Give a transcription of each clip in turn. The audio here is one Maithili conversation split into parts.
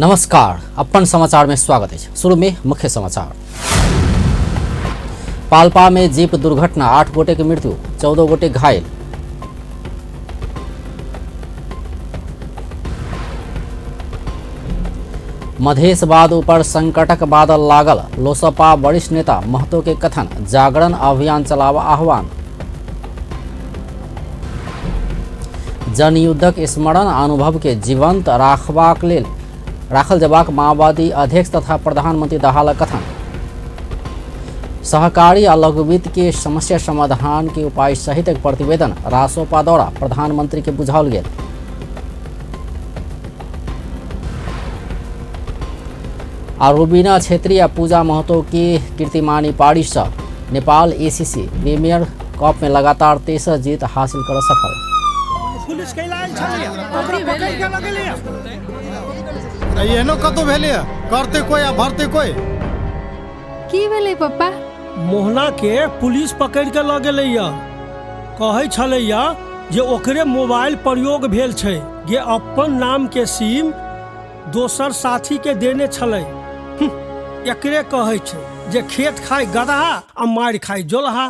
नमस्कार, अपन समाचार में स्वागत है। शुरू में मुख्य समाचार। पाल्पा में जीप दुर्घटना, 8 गोटे के मृत्यु, 14 गोटे घायल। मधेशवाद ऊपर संकटक बादल लागल, लोसपा वरिष्ठ नेता महतो के कथन, जागरण अभियान चलावा आह्वान। जनयुद्धक स्मरण अनुभव के जीवंत राखबाक लेल राखल जबाक माओवादी अध्यक्ष तथा प्रधानमंत्री दाहालक कथन। सहकारी आ लघुवित्त के समस्या समाधान के उपाय सहित एक प्रतिवेदन रासोपा द्वारा प्रधानमंत्री के बुझाओल गेल। आ रुबीना छेत्री आ पूजा महतो की कीर्तिमानी पारी सँ नेपाल एसीसी प्रीमियर कप में लगातार तेसर जीत हासिल कर सफल। पुलिस के लायल छलियै, ओकरा पकड़ के लगलियै। एहनो कतौ भेलैया, करते कोई आ भरते कोई। की भेलै पप्पा? मोहना के पुलिस पकड़ के लऽ गेलैया। कहै छलैया जे ओकरे मोबाइल प्रयोग भेल छै, जे अपन नाम के सिम दोसर साथी के देने छलै। एकरे कहै छै जे खेत खाय गदहा आ मारि खाय जोलहा।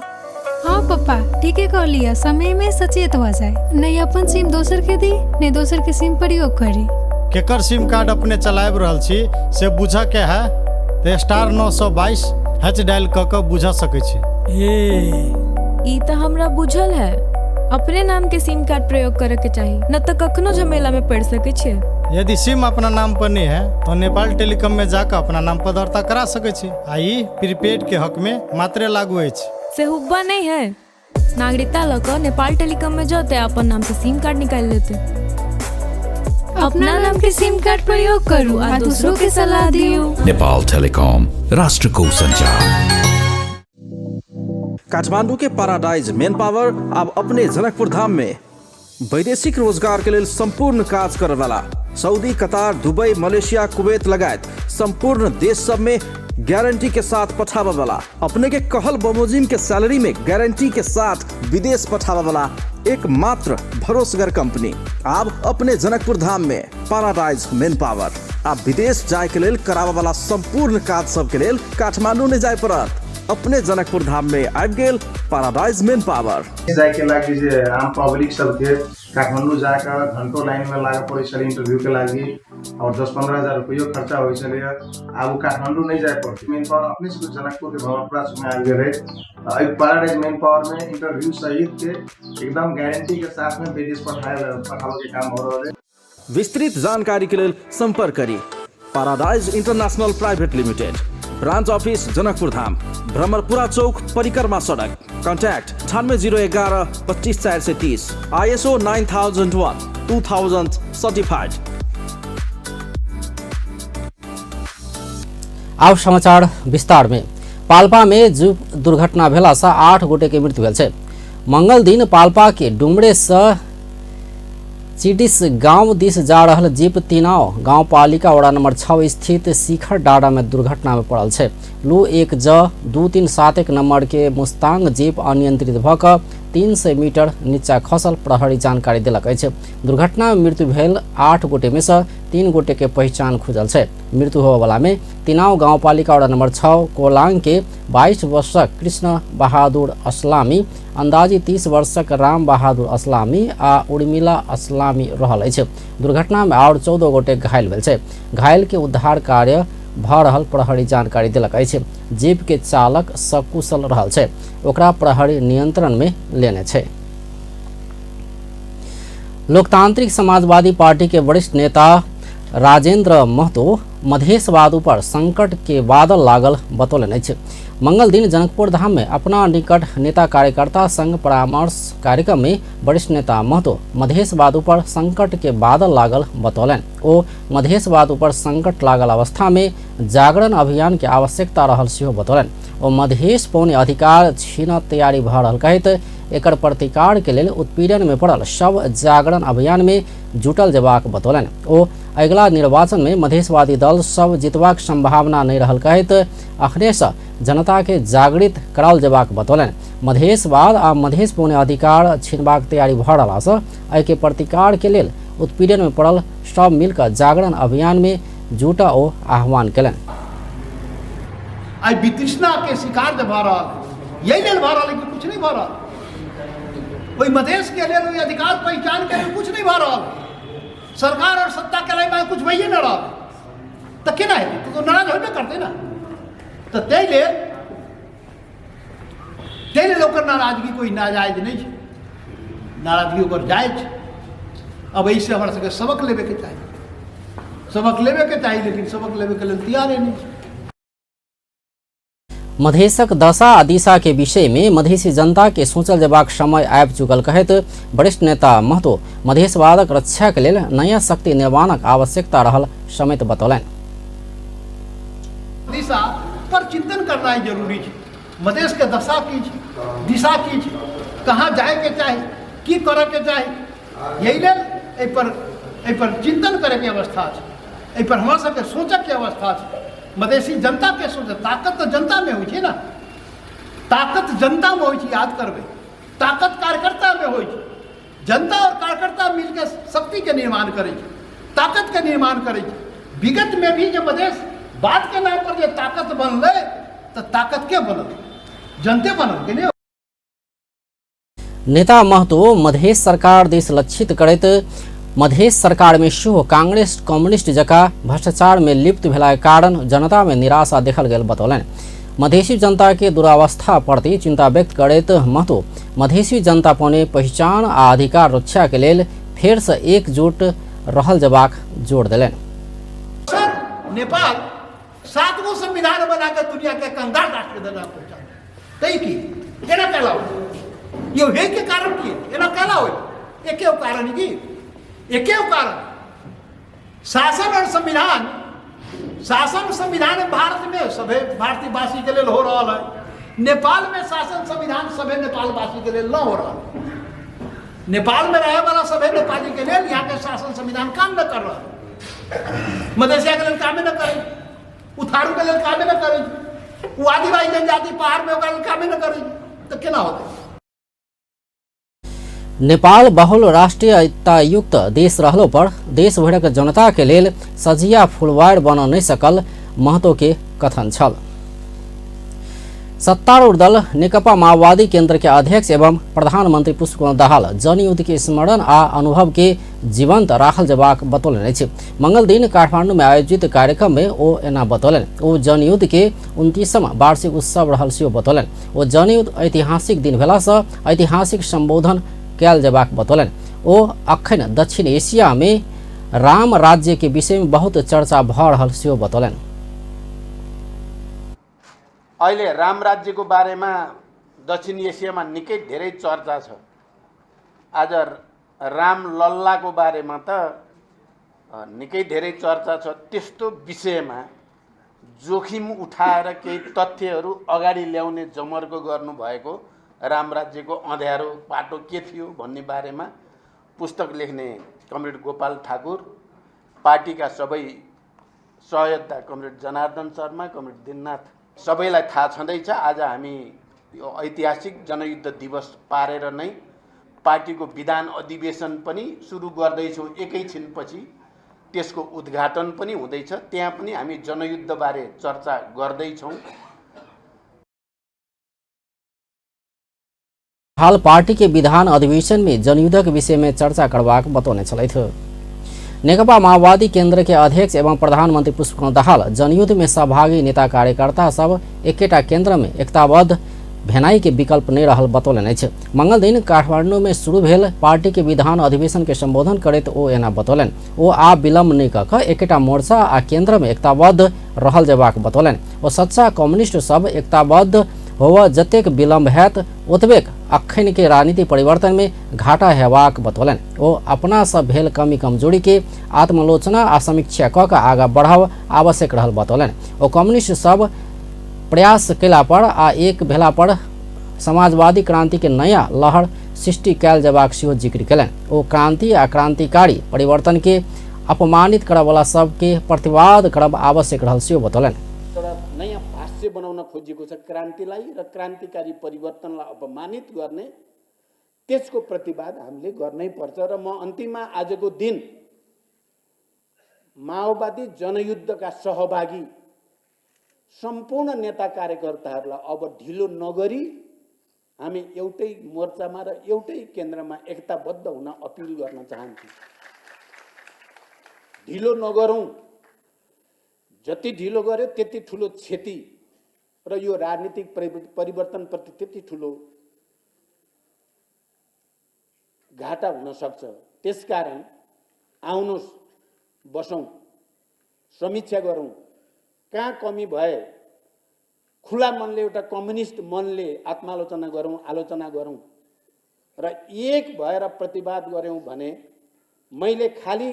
हाँ पप्पा, ठीके कहलियै, समय में सचेत हो जाए, नहीं अपन सिम दोसर के दी, नहीं दोसर के सिम प्रयोग करी। केकर सिम कार्ड अपने चलाबि रहल छी से बुझऽ के है तऽ *922 हैच डायल कऽ कऽ बुझा सकै छी। ए ई तऽ हमरा बुझल है, अपने नाम के सिम कार्ड प्रयोग करे के चाही, न तऽ कखनो झमेला में पड़ सके छियै। यदि सिम अपना नाम पर नहीं है तो नेपाल टेलीकॉम में जाकर अपना नाम पर दर्ता करा सकै छी आ ई प्रीपेड के हक में मात्रे लागू अछि। से हुब्बा नहीं है, नागरिकता लऽ कऽ नेपाल टेलीकॉम में जते अपन नाम से सिम कार्ड निकालि लेते। अपना नाम के सिम कार्ड प्रयोग करू आ दूसरों के सलाह दियौ। नेपाल टेलीकॉम, राष्ट्र को संचार। काठमांडू के पैराडाइज मेन पावर अब अपने जनकपुर धाम में वैदेशिक रोजगार के लेल संपूर्ण काज करे वाला Saudi, Qatar, Dubai, Malaysia, Kuwait लगायत संपूर्ण देश सब में गारंटी के साथ पठावे वाला, अपने के कहल बमोजिम के सैलरी में गारंटी के साथ विदेश पठावे वाला एकमात्र भरोसगर कंपनी अब अपने जनकपुर धाम में पैराडाइज मेन पावर। आप विदेश जाए के लेल करावे वाला संपूर्ण काज सब के लेल काठमांडू नहीं जाए पड़त, अपने जनकपुर धाम में आबि गेल पैराडाइज मेन पावर। जाए के लागि जे आम पब्लिक सबके काठमाडौँ जाकर घंटों लाइन में लागे पड़ै छलै इंटरव्यू के लागि और 10-15 हजार रुपयो खर्चा होइ छलै। आब ओ काठमाडौँ नहीं जाए पड़तै, मेन पावर अपने सबके जनकपुर के भवनपुरा में आबि गेलै। एहि पैराडाइज मेन पावर में इंटरव्यू सहित के एकदम गारंटी के साथ में विदेश पठावे के काम हो रहल है। विस्तृत जानकारी के लेल संपर्क करी paradise international private limited, branch office Janakpur Dham, Bhramarpura Chowk, परिक्रमा सड़क। Contact 98 011 25 430, ISO 9001 2000 certified. आब समाचार विस्तार में। पाल्पा में जीप दुर्घटना भेला से 8 गोटे के मृत्यु भेल छै। मंगल दिन पाल्पा के डुमरे से चिडिस गांव दिस जा रहल जीप तीनाव गांवपालिका वडा नंबर 6 स्थित शिखर डाडा में दुर्घटना में पड़ल छै। लू 1 ज 2 3 7 1 नंबर के मुस्तांग जीप अनियंत्रित भऽ कऽ 300 मीटर नीचा खसल प्रहरी जानकारी देलक अछि। दुर्घटना में मृत्यु भेल 8 गोटे में से 3 गोटे के पहिचान खुजल छै। मृत्यु होबयवला में तीनाव गांवपालिका वडा नंबर 6 कोलांग के 22 वर्षक कृष्ण बहादुर असलामी, अंदाजी 30 वर्षक राम बहादुर असलामी आ उर्मिला असलामी रहल अछि। दुर्घटना में और 14 गोटे घायल भेल छै। घायल के उद्धार कार्य भऽ रहल प्रहरी जानकारी देलक अछि। जीप के चालक सकुशल रहल छै, ओकरा प्रहरी नियंत्रण में लेने छै। लोकतांत्रिक समाजवादी पार्टी के वरिष्ठ नेता राजेंद्र महतो मधेशवाद ऊपर संकट के बादल लागल बतौलनि अछि। मंगल दिन जनकपुर धाम में अपना निकट नेता कार्यकर्ता संग परामर्श कार्यक्रम में वरिष्ठ नेता महतो मधेशवाद ऊपर संकट के बादल लागल बतौलनि। ओ मधेशवाद ऊपर संकट लागल अवस्था में जागरण अभियान के आवश्यकता रहल सेहो बतौलनि। ओ मधेश पौने अधिकार छीन तैयारी भऽ रहल कहैत एकर प्रतिकार के लेल उत्पीड़न में पड़ल सब जागरण अभियान में जुटल जेबाक बतौलनि। ओ अगिला निर्वाचन में मधेशवादी दल सब जितबाक संभावना नहीं रहल कहैत अखने से जनता के जागृत कराओल जेबाक बतौलनि। मधेशवाद आ मधेश पौने अधिकार छीनबाक तैयारी भऽ रहला से एहिके प्रतिकार के लेल उत्पीड़न में पड़ल सब मिलकर जागरण अभियान में जुट ओ आह्वान केलनि। आइ वितृष्णा के शिकार जब भऽ रहल है, यही लेल भऽ रहल है कि कुछ नहीं भऽ रहल। ओहि मधेश के लेल, ओहि अधिकार पहिचान के लेल कुछ नहीं भऽ रहल। सरकार और सत्ता के लाइन में कुछ भइए न रहल, तऽ केना हेतै? तऽ नाराज होबे करतै ने। तऽ ताहि लेल ओकर नाराजगी कोई नाजायज नहीं छै, नाराजगी ओकर जायज छै। अब एहिसँ हमरा सबके सबक लेबेके चाही, सबक लेबेके चाही, लेकिन सबक लेबेके लेल तैयारे नहि छै। मधेशक दशा आ दिशा के विषय में मधेसी जनता के सोचल जेबाक समय आबि चुकल कहैत वरिष्ठ नेता महतो मधेशवादक रक्षा के लेल नया शक्ति निर्माणक आवश्यकता रहल समेत बतौलनि। दिशा पर चिंतन करनाइ जरूरी छै। मधेश के दशा की छै, दिशा की छै, कहाँ जायके चाही, की करऽके चाही, यही लेल एहि पर चिंतन करैके अवस्था छै। एहि पर हमरा सबके सोचऽके अवस्था छै। मधेसी जनताके सोच, ताकत तऽ जनतामे होइ छै ने, ताकत जनतामे होइ छै, याद करबै, ताकत कार्यकर्तामे होइ छै। जनता और कार्यकर्ता मिलके शक्तिके निर्माण करै छै, ताकतके निर्माण करै छै। विगतमे भी जे मधेश बात के नाम पर जे ताकत बनलै, तऽ ताकत के बनल? जनते बनल कि नहि? नेता महतो मधेश सरकार दिस लक्षित करैत मधेश सरकार में सेहो कांग्रेस कम्युनिस्ट जकाँ भ्रष्टाचार में लिप्त भेलाक कारण जनता में निराशा देखल गेल बतौलनि। मधेसी जनता के दुरावस्था प्रति चिंता व्यक्त करैत महतो मधेसी जनता पौने पहिचान आ अधिकार रक्षा के लेल फेर से एकजुट रहल जेबाक जोर देलनि। सर, नेपाल 7 गो संविधान बना के दुनिया के कंगाल राष्ट्र के दर्जा पहुंचा तै की एना कैला हो यो हे के कारण की एना कैला हो? एके कारण की, एके कारण शासन और संविधान। शासन संविधान भारत में सभे भारतीय वासी के लेल हो रहा है। नेपाल में शासन संविधान सभे नेपाल वासी के लेल न हो रहा है। नेपाल में रहे वाला सभे नेपाली के लेल यहाँ के शासन संविधान काम न कर रहा है। मधेसिया के लेल कामे न करे, उ थारू के लेल कामे न करे, उ आदिवासी जनजाति पहाड़ में ओकरा लेल कामे न करे, तऽ केना होतै? नेपाल बहुल राष्ट्रीयतायुक्त देश रहलो पर देशभरिक जनता के लेल सजिया फुलवार बन नहीं सकल महतो के कथन छल। सत्तारूढ़ दल नेकपा माओवादी केंद्र के अध्यक्ष एवं प्रधानमंत्री पुष्पकमल दाहाल जनयुद्ध के स्मरण आ अनुभव के जीवंत राखल जेबाक बतौलनि अछि। मंगल दिन काठमांडू में आयोजित कार्यक्रम में ओ एना बतौलनि। ओ जनयुद्ध के 29वां वार्षिक उत्सव रहल सेहो बतौलनि। ओ जनयुद्ध ऐतिहासिक दिन भेलासँ ऐतिहासिक संबोधन कयल जेबाक बतौलनि। ओ अखन दक्षिण एशिया में राम राज्य के विषय में बहुत चर्चा भऽ रहल सेहो बतौलनि। अहिले राम राज्यको बारेमा दक्षिण एसियामा निकै धेरै चर्चा छ। आज राम लल्लाको बारेमा त निकै धेरै चर्चा छ। त्यस्तो विषयमा जोखिम उठाएर केही तथ्यहरू अगाडि ल्याउने जमर्को गर्नुभएको राम राज्यको अँध्यारो पाटो के थियो भन्ने बारेमा पुस्तक लेख्ने कमरेड गोपाल ठाकुर, पार्टीका सबै सहयोगता कमरेड जनार्दन शर्मा, कमरेड दिननाथ, सबैलाई थाहा छँदैछ। आज हामी यो ऐतिहासिक जनयुद्ध दिवस पारेर नै पार्टीको विधान अधिवेशन पनि सुरु गर्दैछौँ। एकैछिनपछि त्यसको उद्घाटन पनि हुँदैछ। त्यहाँ पनि हामी जनयुद्धबारे चर्चा गर्दैछौँ। हाल पार्टी के विधान अधिवेशन में जनयुद्धक विषय में चर्चा करबाक बतौने छलथि। नेकपा माओवादी केंद्र के अध्यक्ष एवं प्रधानमंत्री पुष्पकमल दाहाल जनयुद्ध में सहभागी नेता कार्यकर्ता सब एकेटा केंद्र में एकताबद्ध भेनाई के विकल्प नहीं रहल बतौलनि अछि। मंगल दिन काठमांडू में शुरू भेल पार्टी के विधान अधिवेशन के संबोधन करैत ओ एना बतौलनि। ओ आब विलम्ब नहि कऽ कऽ एकेटा मोर्चा आ केंद्र में एकताबद्ध रहल जेबाक बतौलनि। ओ सच्चा कम्युनिस्ट सब एकताबद्ध होवऽ जतेक विलम्ब हैत ओतबेक अखन के राजनीति परिवर्तन में घाटा हेबाक बतौलनि। ओ अपना सँ भेल कमी कमजोरी के आत्मालोचना आ समीक्षा कऽ कऽ आगाँ बढ़ब आवश्यक रहल बतौलनि। ओ कम्युनिस्ट सब प्रयास कयला पर आ एक भेला पर समाजवादी क्रांति के नया लहर सृष्टि कयल जेबाक सेहो जिक्र कयलनि। ओ क्रांति आ क्रांतिकारी परिवर्तन के अपमानित करऽवला सबके प्रतिवाद करब आवश्यक रहल सेहो बतौलनि। एउटा नयाँ भाष्य बनाउन खोजिएको छ। क्रान्तिलाई र क्रान्तिकारी परिवर्तनलाई अपमानित गर्ने, त्यसको प्रतिवाद हामीले गर्नै पर्छ। र म अन्तिममा आजको दिन माओवादी जनयुद्धका सहभागी सम्पूर्ण नेता कार्यकर्ताहरूलाई अब ढिलो नगरी हामी एउटै मोर्चामा र एउटै केन्द्रमा एकताबद्ध हुन अपिल गर्न चाहन्छु। ढिलो नगरौँ, जति ढिलो गर्यो त्यति ठुलो क्षति र यो राजनीतिक परिवर्तनप्रति त्यति ठुलो घाटा हुन सक्छ। त्यसकारण आउनुहोस्, बसौँ, समीक्षा गरौँ, कहाँ कमी भए खुला मनले, एउटा कम्युनिस्ट मनले आत्मालोचना गरौँ, आलोचना गरौँ र एक भएर प्रतिवाद गऱ्यौँ भने मैले खालि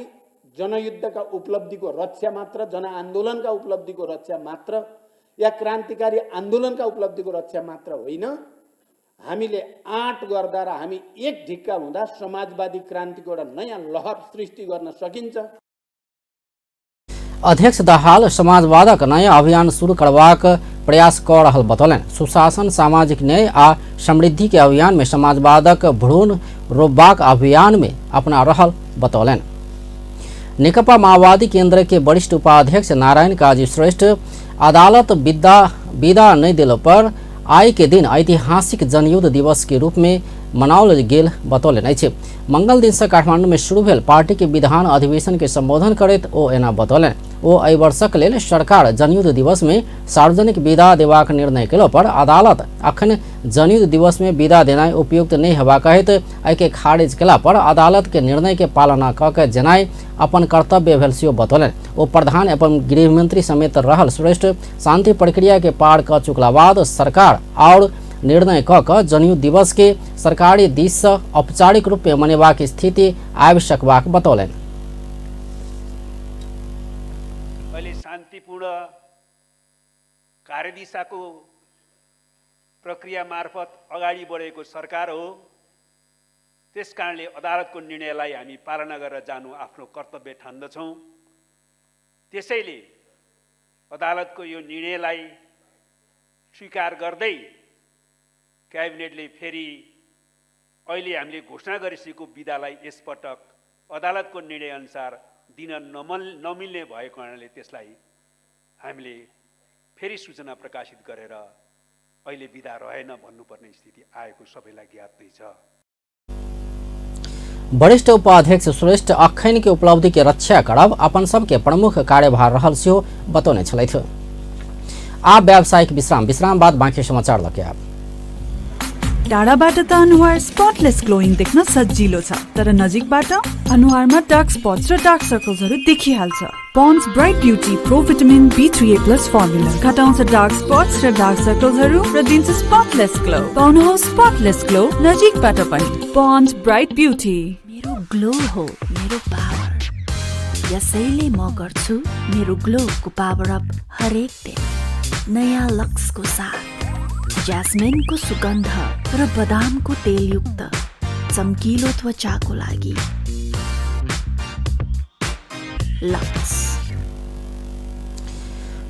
जनयुद्धका उपलब्धिको रक्षा मात्र, जनआन्दोलनका उपलब्धिको रक्षा मात्र या क्रान्तिकारी आन्दोलनका उपलब्धिको रक्षा मात्र होइन, हामीले आँट गर्दा र हामी एक ढिक्का हुँदा समाजवादी क्रान्तिको एउटा नयाँ लहर सृष्टि गर्न सकिन्छ। अध्यक्ष दाहाल समाजवादक नयाँ अभियान शुरू करबाक प्रयास क रहल बतौलनि। सुशासन, सामाजिक न्याय आ समृद्धि के अभियान में समाजवादक भ्रूण रोपबाक अभियान में अपना रहल बतौलनि। नेकपा माओवादी केंद्र के वरिष्ठ उपाध्यक्ष नारायण काजी श्रेष्ठ अदालत विदा नहीं दिल पर आइ के दिन ऐतिहासिक जनयुद्ध दिवस के रूप में मनाओल गेल बतौलनि अछि। मंगल दिन से काठमांडू में शुरू भेल पार्टी के विधान अधिवेशन के संबोधन करैत ओ एना बतौलनि। ओ एहि वर्षक लेल सरकार जनयुद्ध दिवस में सार्वजनिक विदा देबाक निर्णय केलो पर अदालत अखन जनयुद्ध दिवस में विदा देनाइ उपयुक्त नहि हेबाक कहैत एहिके खारिज केला पर अदालत के निर्णय के पालना कऽ के जेनाइ अपन कर्तव्य भेल सेहो बतौलनि। ओ प्रधान एवं गृहमंत्री समेत रहल श्रेष्ठ शांति प्रक्रिया के पार कऽ चुकला बाद सरकार और निर्णय कऽ कऽ जनयुद्ध दिवस के सरकारी दिस से औपचारिक रूप में मनेबाक स्थिति आबि सकबाक बतौलनि। अहिले शान्तिपूर्ण कार्यदिशाको प्रक्रिया मार्फत अगाडि बढेको सरकार हो, त्यसकारणले अदालतको निर्णयलाई हामी पालना गरेर जानु आफ्नो कर्तव्य ठान्दछौँ। त्यसैले अदालतको यो निर्णयलाई स्वीकार गर्दै क्याबिनेटले फेरि अहिले हामीले घोषणा गरिसकेको बिदालाई यसपटक अदालतको निर्णयअनुसार दिन नमिल्ने भएको कारणले त्यसलाई हामीले फेरि सूचना प्रकाशित गरेर अहिले बिदा रहेन भन्नुपर्ने स्थिति आएको सबैलाई ज्ञात नै छ। वरिष्ठ उपाध्यक्ष श्रेष्ठ अखन के उपलब्धि के रक्षा करब अपन सबके प्रमुख कार्यभार रहल सेहो बतौने छलथि। आब व्यावसायिक विश्राम, विश्राम बाद बाँकी समाचार लके आब। टाढाबाट त अनुहार स्पटलेस ग्लोइङ देख्न सजिलो छ, तर नजिकबाट अनुहारमा डार्क स्पट्स र डार्क सर्कल्सहरू देखिहाल्छ। Pond's bright beauty pro vitamin B3A plus formula घटाउँछ डार्क स्पट्स र डार्क सर्कल्सहरू र दिन्छ स्पटलेस ग्लो। पाउनुहोस् स्पटलेस ग्लो नजिकबाट पनि। Pond's bright beauty. मेरो ग्लो हो मेरो पावर, यसैले म गर्छु मेरो ग्लोको पावर अप हरेक दिन नयाँ लक्सको साथ। ज्यास्मिनको सुगन्ध र बदामको तेलयुक्त चम्किलो त्वचाको लागि लक्स।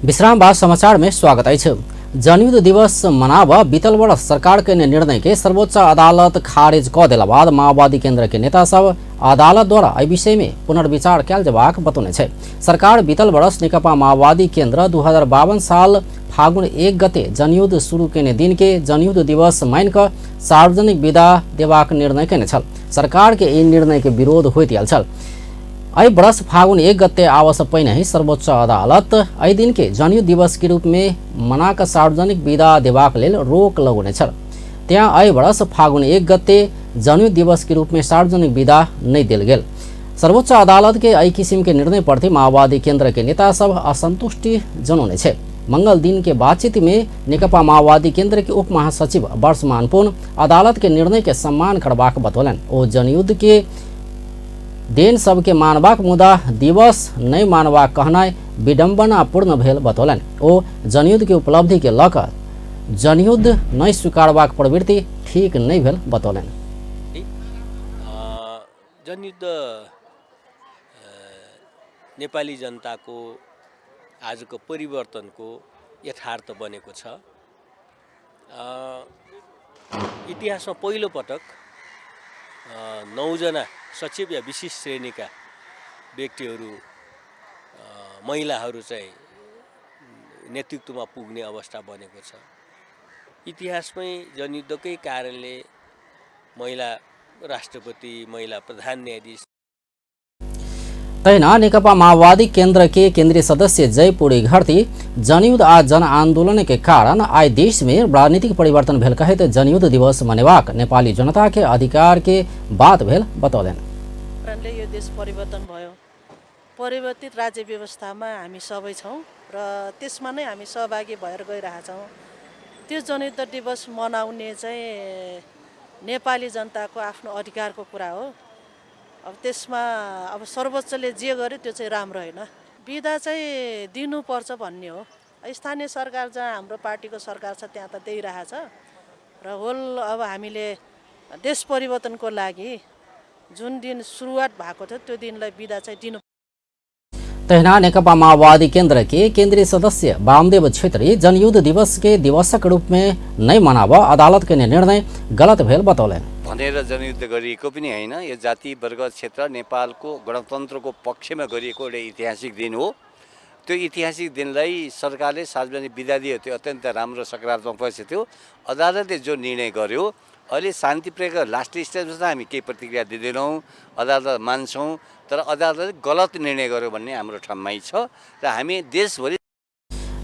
विश्राम बाद समाचार में स्वागत अछि। जनयुद्ध दिवस मनाब बीतल वर्ष सरकार के निर्णय के सर्वोच्च अदालत खारिज क देला बाद माओवादी केंद्र के नेता सब अदालत द्वारा एहि विषय में पुनर्विचार कयल जेबाक बतौने छै। सरकार बीतल वर्ष नेकपा माओवादी केंद्र 2052 साल फागुन 1 गते जनयुद्ध शुरू केने दिन के जनयुद्ध दिवस मान कऽ सार्वजनिक विदा देबाक निर्णय केने छल। सरकार के एहि निर्णय के विरोध होइत आयल छल। एहि वर्ष फागुन 1 गते आवसँ पहिने ही सर्वोच्च अदालत एहि दिन के जनयुद्ध दिवस के रूप में मना कऽ सार्वजनिक विदा देबाक लेल रोक लगौने छल। त्यहाँ एहि वर्ष फागुन 1 गते जनयुद्ध दिवस के रूप में सार्वजनिक विदा नहीं देल गेल। सर्वोच्च अदालत के एहि किसिम के निर्णय प्रति माओवादी केंद्र के नेता सब असंतुष्टि जनौने छै। मंगल दिन के बातचीत में नेकपा माओवादी केंद्र के उप महासचिव वर्षमान पुन अदालत के निर्णय के सम्मान करबाक बतौलनि। ओ जनयुद्ध के देन सबके मानबाक मुदा दिवस नहीं मानबाक कहनाइ विडम्बनापूर्ण भेल बतौलनि। ओ जनयुद्ध के उपलब्धि के लऽ कऽ जनयुद्ध नहीं स्वीकारबाक प्रवृत्ति ठीक नहीं भेल बतौलनि। जनयुद्ध नेपाली जनताको आजको परिवर्तनको यथार्थ बनेको छ। इतिहासमा पहिलो पटक 9 जना सचिव या विशेष श्रेणीका व्यक्तिहरू महिलाहरू चाहिँ नेतृत्वमा पुग्ने अवस्था बनेको छ। इतिहासमै जनयुद्धकै कारणले महिला राष्ट्रपति, महिला प्रधान न्यायाधीश। तहिना नेकपा माओवादी केंद्र के केंद्रीय सदस्य जयपुरी घरती जनयुद्ध आ जनआंदोलन के कारण आइ देश में राजनीतिक परिवर्तन भेल कहैत जनयुद्ध दिवस मनेबाक नेपाली जनता के अधिकार के बात भेल बतौलनि। यो देश परिवर्तन भयो, परिवर्तित राज्य व्यवस्थामा हामी सबै छौँ र त्यसमा नै हामी सहभागी भएर गइरहेछौँ। त्यो जनयुद्ध दिवस मनाउने चाहिँ नेपाली जनताको आफ्नो अधिकारको कुरा हो। अब त्यसमा अब सर्वोच्चले जे गर्यो त्यो चाहिँ राम्रो होइन, बिदा चाहिँ दिनुपर्छ भन्ने हो। स्थानीय सरकार जहाँ हाम्रो पार्टीको सरकार छ त्यहाँ त दिइरहेछ र होल अब हामीले देश परिवर्तनको लागि जुन दिन सुरुवात भएको थियो त्यो दिनलाई बिदा चाहिँ दिनु। तहिना नेकपा माओवादी केंद्र के केंद्रीय सदस्य वामदेव छेत्री जनयुद्ध दिवस के दिवसक रूप में नहीं मनाब अदालत के निर्णय गलत भेल बतौलनि। भनेर जनयुद्ध गरिएको पनि होइन, यो जाति वर्ग क्षेत्र नेपालको गणतन्त्रको पक्षमा गरिएको एउटा ऐतिहासिक दिन हो। त्यो ऐतिहासिक दिनलाई सरकारले सार्वजनिक बिदा दियो, त्यो अत्यन्त राम्रो सकारात्मक पक्ष थियो। अदालतले जो निर्णय गर्यो अहिले शान्ति प्रक्रिया लास्ट स्टेजमा त हामी केही प्रतिक्रिया दिँदैनौँ, अदालत मान्छौँ, तर अदालतले गलत निर्णय गर्यो भन्ने हाम्रो ठाउँमै छ र हामी देशभरि।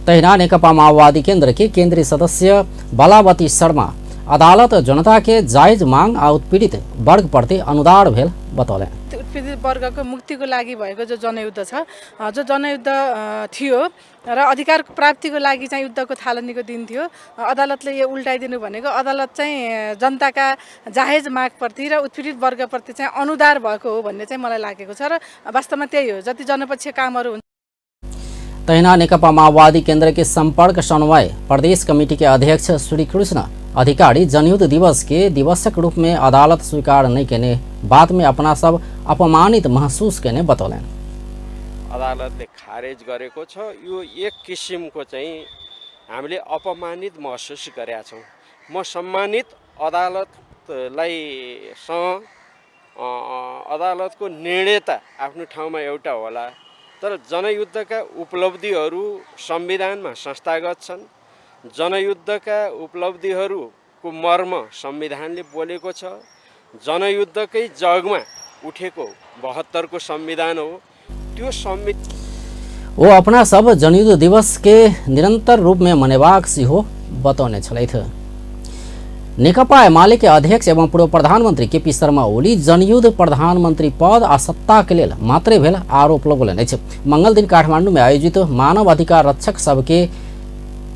तहिना नेकपा माओवादी केंद्र के केंद्रीय सदस्य बलावती शर्मा अदालत जनता के जायज मांग आ उत्पीड़ित वर्ग प्रति अनुदार भेल बतौलनि। उत्पीड़ित वर्गको मुक्तिको लागि भएको जो जनयुद्ध छ, जो जनयुद्ध थियो र अधिकार प्राप्तिको लागि चाहिँ युद्धको थालनीको दिन थियो, अदालतले यो उल्टाइदिनु भनेको अदालत चाहिँ जनताका जायज मागप्रति र उत्पीडित वर्गप्रति चाहिँ अनुदार भएको हो भन्ने चाहिँ मलाई लागेको छ र वास्तवमा त्यही हो, जति जनपक्ष कामहरू हुन्छ। तहिना नेकपा माओवादी केंद्र के संपर्क समन्वय प्रदेश कमेटी के अध्यक्ष श्रीकृष्ण अधिकारी जनयुद्ध दिवस के दिवसक रूप में अदालत स्वीकार नहीं केने बात में अपना सब अपमानित महसूस केने बतौलनि। अदालतले खारेज गरेको छ, यो एक किसिमको चाहिँ हामीले अपमानित महसुस गरेका छौँ। म सम्मानित अदालतलाई सँग अदालतको निर्णय त आफ्नो ठाउँमा एउटा होला, तर जनयुद्धका उपलब्धिहरू संविधानमा संस्थागत छन्। जनयुद्धका उपलब्धिहरूको मर्म संविधानले बोलेको छ। जनयुद्धकै जगमा उठेको 72को संविधान हो, त्यो संविधान ओ अपना सब जनयुद्ध दिवस के निरंतर रूप में मनेबाक सेहो बतौने छलथि। नेकपा एमाले के अध्यक्ष एवं पूर्व प्रधानमंत्री केपी शर्मा ओली जनयुद्ध प्रधानमंत्री पद आ सत्ता के लेल मात्रै भेल आरोप लगौलनि अछि। मंगल दिन काठमांडू में आयोजित मानव अधिकार रक्षक सबके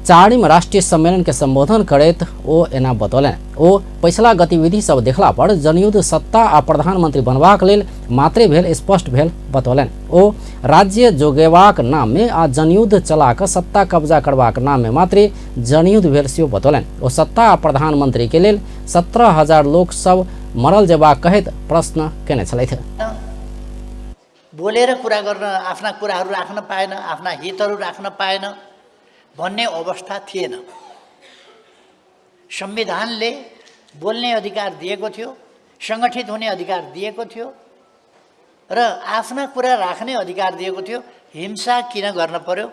चारिम राष्ट्रीय सम्मेलन के संबोधन करैत ओ एना बतौलनि। ओ पछिला गतिविधि सब देखला पर जनयुद्ध सत्ता आ प्रधानमंत्री बनबाक लेल मात्रै भेल स्पष्ट भेल बतौलनि। ओ राज्य जोगेबाक नाम में आ जनयुद्ध चला कऽ सत्ता कब्जा करबाक नाम में मात्रै जनयुद्ध भेल सेहो बतौलनि। ओ सत्ता आ प्रधानमंत्री के लेल 17,000 लोक सब मरल जेबाक कहैत प्रश्न केने छलथि। बोलेर कुरा गर्न, आफ्ना कुराहरू राख्न पाएन, आफ्ना हितहरू राख्न पाएन भन्ने अवस्था थिएन। संविधानले बोल्ने अधिकार दिएको थियो, सङ्गठित हुने अधिकार दिएको थियो र आफ्ना कुरा राख्ने अधिकार दिएको थियो। हिंसा किन गर्न पर्यो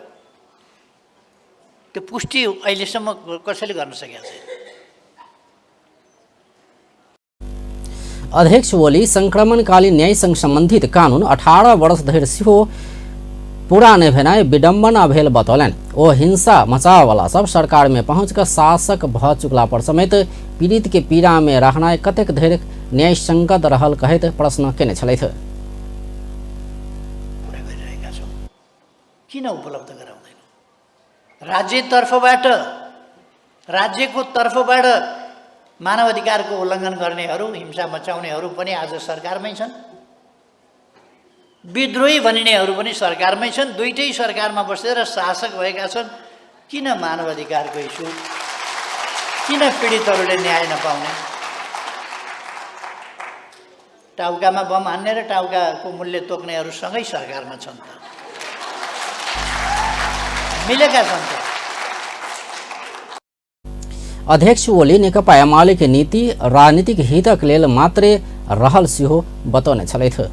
त्यो पुष्टि अहिलेसम्म कसैले गर्न सकेको छैन। अध्यक्ष ओली संक्रमणकालीन न्यायसँग सम्बन्धित कानुन 18 वर्ष धरि सेहो पूरा नहि भेनाइ विडम्बना भेल बतौलनि। ओ हिंसा मचावला सब सरकार में पहुँच कऽ शासक भऽ चुकला पर समेत पीड़ित के पीड़ा में रहनाइ कतेक धरि न्यायसंगत रहल कहैत प्रश्न केने छलथि। किन उपलब्ध गराउँदैन? राज्यतर्फबाट, राज्यको तर्फबाट मानवाधिकारको उल्लङ्घन गर्नेहरू, हिंसा मचाउनेहरू पनि आज सरकारमै छन्, विद्रोही भनिनेहरू पनि सरकारमै छन्, दुईटै सरकारमा बसेर शासक भएका छन्। किन मानवाधिकारको इस्यु, किन पीडितहरूले न्याय नपाउने? टाउकामा बम हान्ने र टाउकाको मूल्य तोक्नेहरू सँगै सरकारमा छन् त, मिलेका छन् त। अध्यक्ष ओली नेकपा एमाले के नीति राजनीतिक हितक लेल मात्रै रहल सेहो बतौने छलथि।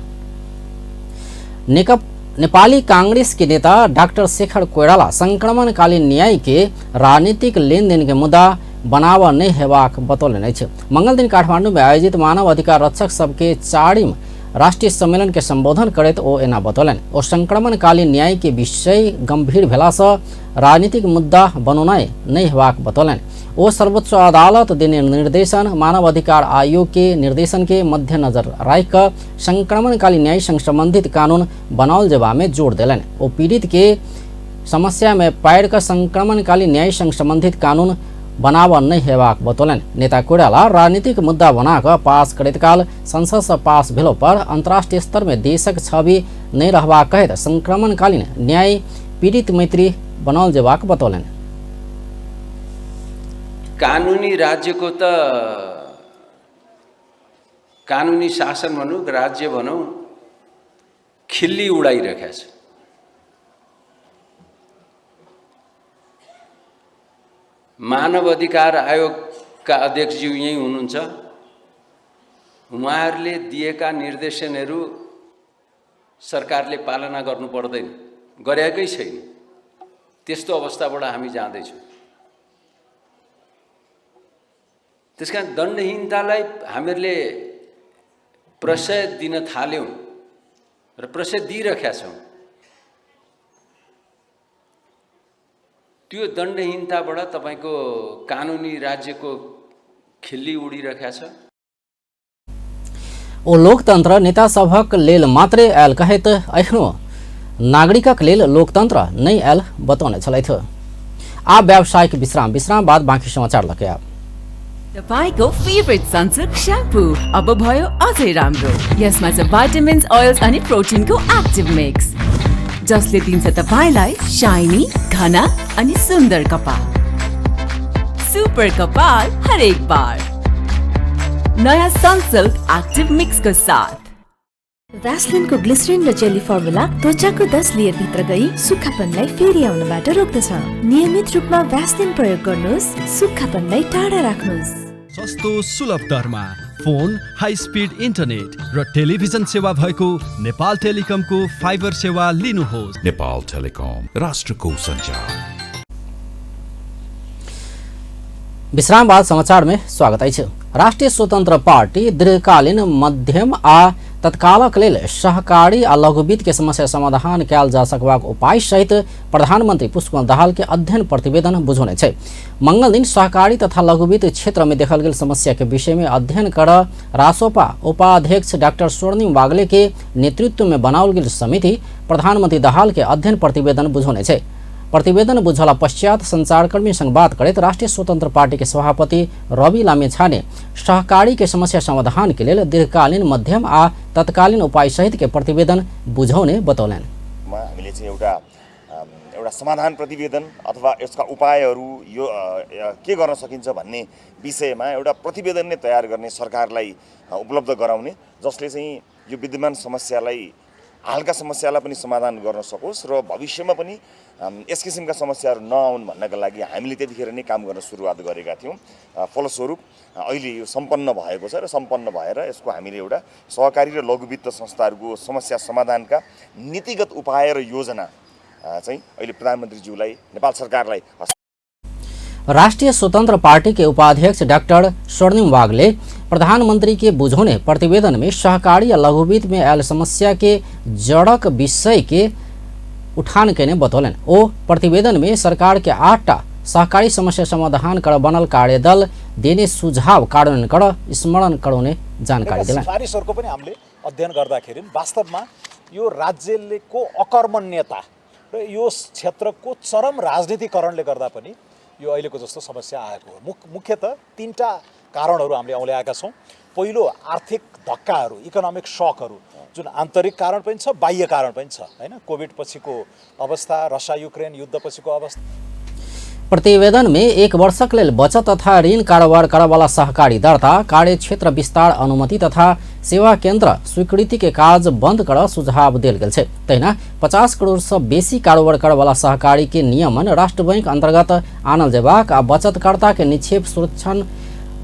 नेपाली कांग्रेस के नेता डाक्टर शेखर कोइराला संक्रमणकालीन न्याय के राजनीतिक लेनदेन के मुद्दा बनाव नहि हेबाक बतौलनि अछि। मंगल दिन काठमांडू में आयोजित मानव अधिकार रक्षक सबके 4म राष्ट्रीय सम्मेलन के संबोधन करैत ओ एना बतौलनि। ओ संक्रमणकालीन न्याय के विषय गंभीर भेलासँ राजनीतिक मुद्दा बनौनाइ नहि हेबाक बतौलनि। ओ सर्वोच्च अदालत देने निर्देशन, मानव अधिकार आयोग के निर्देशन के मध्यनजर राखि कऽ संक्रमणकालीन न्याय संग संबंधित कानून बनाओल जेबा में जोर देलनि। ओ पीड़ित के समस्या में पारि कऽ संक्रमणकालीन न्याय संग संबंधित कानून बनाव नहि हेबाक बतौलनि। नेता कोइराला राजनीतिक मुद्दा बना कऽ पास करैत काल संसद से पास भेलो पर अंतर्राष्ट्रीय स्तर में देशक छवि नहि रहबाक कहैत संक्रमणकालीन न्याय पीड़ित मैत्री बनाओल जेबाक बतौलनि। कानुनी राज्यको त कानुनी शासन भनौँ, राज्य भनौँ, खिल्ली उडाइरहेको छ। मानव अधिकार आयोगका अध्यक्षज्यू यहीँ हुनुहुन्छ, उहाँहरूले दिएका निर्देशनहरू सरकारले पालना गर्नु पर्दैन, गरेकै छैन। त्यस्तो अवस्थाबाट हामी जाँदैछौँ। त्यसकारण दण्डहीनतालाई हामीहरूले प्रश्रय दिन थाल्यौँ र प्रश्रय दिइरहेका छौँ। त्यो दण्डहीनताबाट तपाईँको कानुनी राज्यको खिल्ली उडिरहेको छ। ओ लोकतंत्र नेता सभक लेल मात्रै आयल कहैत एखनो नागरिकक लेल लोकतंत्र नहि आयल बतौने छलथि। आब व्यावसायिक विश्राम, विश्राम बाद बाँकी समाचार लके आब। तपाईको फेभरेट सनसिल्क श्याम्पू अब भयो अझै राम्रो। यसमा छ भाइटामिन्स, ओइल्स अनि प्रोटिनको एक्टिभ मिक्स, जसले दिन्छ तपाईलाई शाइनी, घना अनि सुन्दर कपाल। सुपर कपाल हरेक बार नयाँ सनसिल्क एक्टिभ मिक्सको साथ। भ्यासलिनको ग्लिसरिन र जेली फर्मुला त्वचाको 10 लेयर भित्र गई सुक्खापनलाई फेरि आउनबाट रोक्दछ। नियमित रूपमा भ्यासलिन प्रयोग गर्नुहोस्, सुक्खापनलाई टाढा राख्नुहोस्। सस्तो सुलभ दरमा फोन, हाई स्पिड इन्टरनेट र टेलिभिजन सेवा भएको नेपाल टेलिकमको फाइबर सेवा लिनुहोस्। नेपाल टेलिकम, राष्ट्रको सञ्चार। विश्राम बाद समाचार में स्वागत अछि। राष्ट्रिय स्वतंत्र पार्टी दीर्घकालीन, मध्यम आ तत्कालक लेल सहकारी आ लघुवित्त के समस्या समाधान कयल जा सकबाक उपाय सहित प्रधानमंत्री पुष्पकमल दाहाल के अध्ययन प्रतिवेदन बुझौने छै। मंगल दिन सहकारी तथा लघुवित्त क्षेत्र में देखल गेल समस्या के विषय में अध्ययन कर रासोपा उपाध्यक्ष डॉक्टर स्वर्णिम वागले के नेतृत्व में बनाओल गेल समिति प्रधानमंत्री दाहाल के अध्ययन प्रतिवेदन बुझौने छै। प्रतिवेदन बुझला पश्चात संचारकर्मी संग बात करैत राष्ट्रिय स्वतंत्र पार्टी के सभापति रवि लामिछाने सहकारी के समस्या समाधान के लेल दीर्घकालीन, मध्यम आ तत्कालीन उपाय सहित के प्रतिवेदन बुझौने बतौलनि। हामीले चाहिँ एउटा एउटा समाधान प्रतिवेदन अथवा यसका उपायहरू यो के गर्न सकिन्छ भन्ने विषयमा एउटा प्रतिवेदन नै तयार गर्ने, सरकारलाई उपलब्ध गराउने, जसले चाहिँ यो विद्यमान समस्यालाई, हालका समस्यालाई पनि समाधान गर्न सकोस् र भविष्यमा पनि यस किसिमका समस्याहरू नआउन् भन्नका लागि हामीले त्यतिखेर नै काम गर्न सुरुवात गरेका थियौँ। फलस्वरूप अहिले यो सम्पन्न भएको छ र सम्पन्न भएर यसको हामीले एउटा सहकारी र लघुवित्त संस्थाहरूको समस्या समाधानका नीतिगत उपाय र योजना चाहिँ अहिले प्रधानमन्त्रीज्यूलाई, नेपाल सरकारलाई। राष्ट्रिय स्वतंत्र पार्टी के उपाध्यक्ष डॉक्टर स्वर्णिम वागले प्रधानमंत्री के बुझौने प्रतिवेदन में सहकारी या लघुवित्त में आयल समस्या के जड़क विषय के उठान केने बतौलनि। ओ प्रतिवेदन में सरकार के 8टा सहकारी समस्या समाधान कर बनल कार्यदल देने सुझाव कार्यान्वयन कर स्मरण करौने जानकारी दिलनि। सिफारिसहरूको पनि हामीले अध्ययन गर्दाखेरि वास्तवमा यो राज्यको अकर्मण्यता र यो क्षेत्रको चरम राजनीतिकरणले गर्दा पनि यो अहिलेको जस्तो समस्या आएको हो। मुख्यतः 3टा कारणहरू हामीले औँल्याएका छौँ। पहिलो आर्थिक धक्काहरू, इकोनोमिक सकहरू, जुन आन्तरिक कारण पनि छ, बाह्य कारण पनि छ, हैन? कोभिड पछिको अवस्था, रसिया युक्रेन युद्ध पछिको अवस्था। प्रतिवेदन में 1 वर्षक लेल बचत तथा ऋण कारोबार करवाला सहकारी दर्ता, कार्यक्षेत्र विस्तार अनुमति तथा सेवा केंद्र स्वीकृति के काज बंद कर सुझाव देल गेल छै। तहिना 50 करोड़ से बेसी कारोबार करवाला सहकारी के नियमन राष्ट्र बैंक अंतर्गत आनल जेबाक आ बचतकर्ता के निक्षेप सुरक्षण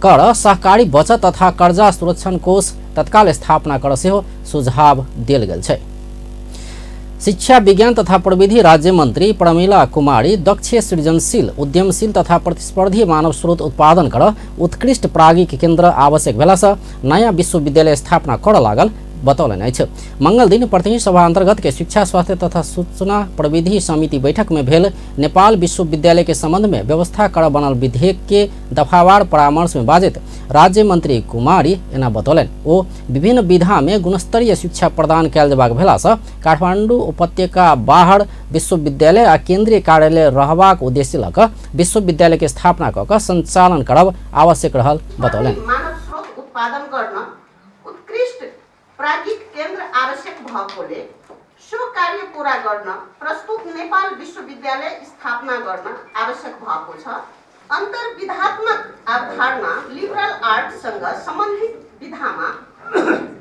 कर सहकारी बचत तथा कर्जा सुरक्षण कोष तत्काल स्थापना कर सेहो सुझाव देल गेल छै। शिक्षा विज्ञान तथा प्रविधि राज्य मंत्री प्रमिला कुमारी दक्ष सृजनशील उद्यमशील तथा प्रतिस्पर्धी मानव स्रोत उत्पादन कर उत्कृष्ट प्राज्ञिक केन्द्र आवश्यक भेलासँ नयाँ विश्वविद्यालय स्थापना कर लागल बतौलनि अछि। मंगल दिन प्रतिनिधि सभा अंतर्गत के शिक्षा स्वास्थ्य तथा सूचना प्रविधि समिति बैठक में भेल नेपाल विश्वविद्यालय के संबंध में व्यवस्था कर बनल विधेयक के दफावार परामर्श में बाजैत राज्य मंत्री कुमारी एना बतौलनि। ओ विभिन्न विधा में गुणस्तरीय शिक्षा प्रदान कयल जेबाक भेलासँ काठमांडू उपत्यका बाहर विश्वविद्यालय आ केंद्रीय कार्यालय रहबाक उद्देश्य लऽ कऽ विश्वविद्यालय के स्थापना कऽ कऽ संचालन करब आवश्यक रहल बतौलनि। मानव स्रोत उत्पादन गर्न उत्कृष्ट प्राज्ञिक केन्द्र आवश्यक भएकोले सो कार्य पूरा गर्न प्रस्तुत नेपाल विश्वविद्यालय स्थापना गर्न आवश्यक भएको छ। अन्तर्विधात्मक अवधारणा लिबरल आर्टसँग सम्बन्धित विधामा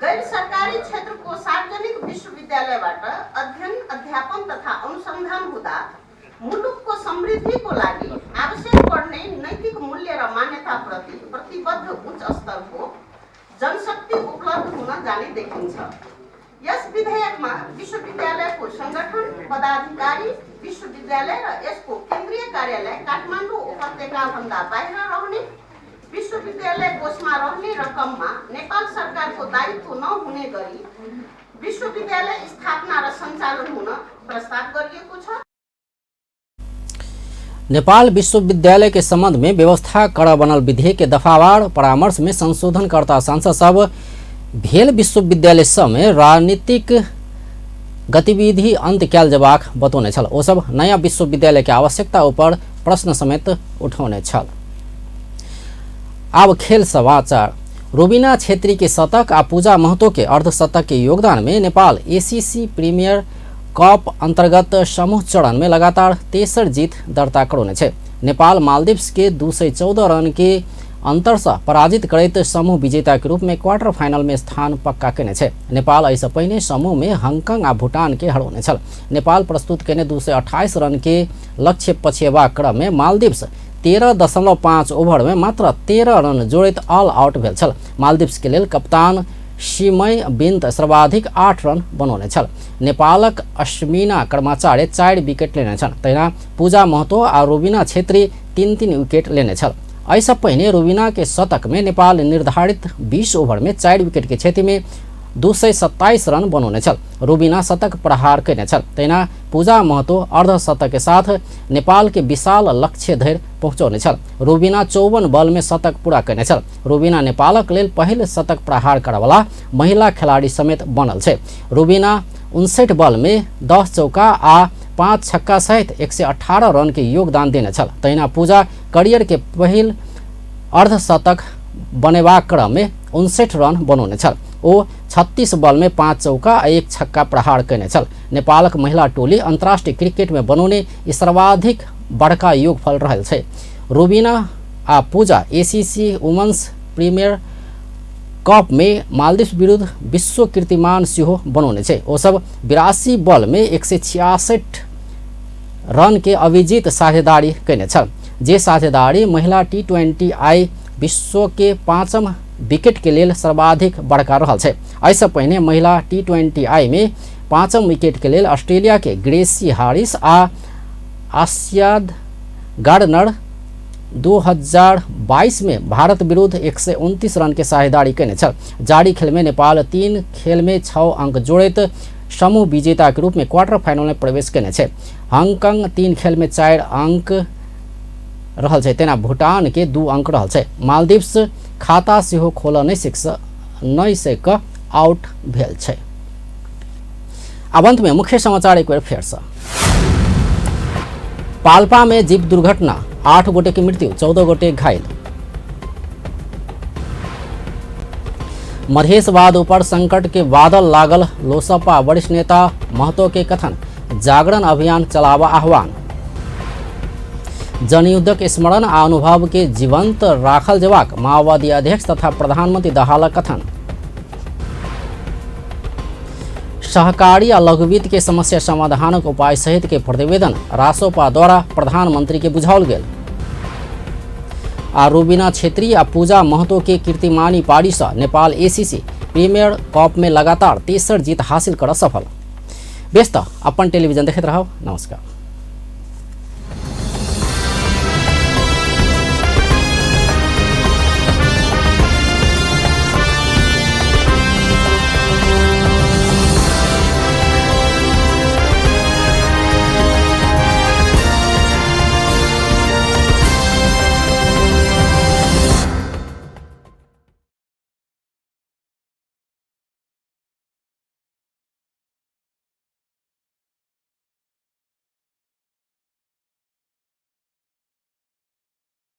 गैर सरकारी क्षेत्रको सार्वजनिक विश्वविद्यालयबाट अध्ययन अध्यापन तथा अनुसन्धान हुँदा मुलुकको समृद्धिको लागि आवश्यक पर्ने नैतिक मूल्य र मान्यताप्रति प्रतिबद्ध उच्च स्तरको जनशक्ति उपलब्ध हुन जाने देखिन्छ। यस विधेयकमा विश्वविद्यालयको सङ्गठन, पदाधिकारी, विश्वविद्यालय र यसको केन्द्रीय कार्यालय काठमाडौँ उपत्यकाभन्दा बाहिर रहने, विश्वविद्यालय कोषमा रहने रकममा नेपाल सरकारको दायित्व नहुने गरी विश्वविद्यालय स्थापना र सञ्चालन हुन प्रस्ताव गरिएको छ। नेपाल विश्वविद्यालय के संबंध में व्यवस्था कर बनल विधेयक के दफावार परामर्श में संशोधनकर्ता सांसद सब भेल विश्वविद्यालय सब में राजनीतिक गतिविधि अंत कयल जेबाक बतौने छल। ओ सब नया विश्वविद्यालय के आवश्यकता ऊपर प्रश्न समेत उठौने छल। अब खेल समाचार। रोबिना छेत्री के शतक आ पूजा महतो के अर्धशतक के योगदान में नेपाल एसीसी प्रीमियर कप अंतर्गत समूह चरण में लगातार तेसर जीत दर्ता करौने छै। नेपाल मालदीव्स के 214 रन के अंतर से पराजित करैत समूह विजेता के रूप में क्वार्टर फाइनल में स्थान पक्का केने छै। नेपाल एहिसँ पहिने समूह में हांगकांग आ भूटान के हरौने छल। नेपाल प्रस्तुत केने 228 रन के लक्ष्य पछिएबाक क्रम में मालदीव्स 13.5 ओभर में मात्र 13 रन जोड़ैत ऑल आउट भेल छल। मालदीव्स के लेल कप्तान सिमय बिन्त सर्वाधिक 8 रन बनौने छल। नेपालक अश्मिना कर्माचार्य 4 विकेट लेने छल। तहिना पूजा महतो आ रोबिना छेत्री 3-3 विकेट लेने छल। एहिसँ पहिने रोबिना के शतक में नेपाल निर्धारित 20 ओभर में 4 विकेट के क्षति में 227 रन बनौने छल। रोबिना शतक प्रहार केने छल। तहिना पूजा महतो अर्धशतक के साथ नेपाल के विशाल लक्ष्य धरि पहुँचौने छल। रोबिना 54 बल में शतक पूरा केने छल। रोबिना नेपालक लेल पहिल शतक प्रहार करवला महिला खिलाड़ी समेत बनल छै। रोबिना 59 बल में 10 चौका आ 5 छक्का सहित 118 रन के योगदान देने छल। तहिना पूजा करियर के पहिल अर्धशतक बनेबाक क्रम में 59 रन बनौने छल। ओ 36 बल में 5 चौका आ 1 छक्का प्रहार केने छल। नेपालक महिला टोली अंतर्राष्ट्रीय क्रिकेट में बनौने ई सर्वाधिक बड़का योगफल रहल छै। रोबिना आ पूजा एसीसी वुमेन्स प्रीमियर कप में मालदीव विरुद्ध विश्व कीर्तिमान सेहो बनौने छै। ओ सब 82 बल में 166 रन के अभिजीत साझेदारी केने छल, जे साझेदारी महिला T20I विश्व के 5म विकेट के लेल सर्वाधिक बड़का रहल छै। एहिसँ पहिने महिला T20I में 5म विकेट के लेल ऑस्ट्रेलिया के ग्रेसी हारिस आ आसियाद गार्डनर 2022 में भारत विरुद्ध 129 रन के साझेदारी केने छल। जारी खेल में नेपाल 3 खेल में 6 अंक जोड़ैत समूह विजेता के रूप में क्वार्टर फाइनल में प्रवेश केने छै। हांगकांग 3 खेल में 4 अंक रहल छै, तेना भूटान के 2 अंक रहल छै। मालदीव्स खाता सेहो खोल नहि सक आउट भेल छै। आब अंत में मुख्य समाचार एक बेर फेरसँ। पाल्पा में जीप दुर्घटना, 8 गोटे के मृत्यु, 14 गोटे घायल। मधेशवाद ऊपर संकट के बादल लागल लोसपा वरिष्ठ नेता महतो के कथन, जागरण अभियान चलावा आह्वान। जनयुद्धक स्मरण आ अनुभव के जीवंत राखल जेबाक माओवादी अध्यक्ष तथा प्रधानमंत्री दाहालक कथन। सहकारी आ लघुवित्त के समस्या समाधानक उपाय सहित के प्रतिवेदन रासोपा द्वारा प्रधानमंत्री के बुझाओल गेल। आ रोबिना छेत्री आ पूजा महतो के कीर्तिमानी पारीसँ नेपाल एसीसी प्रीमियर कप में लगातार तेसर जीत हासिल कर सफल। बेस त अपन टेलीविजन देखैत रहब। नमस्कार।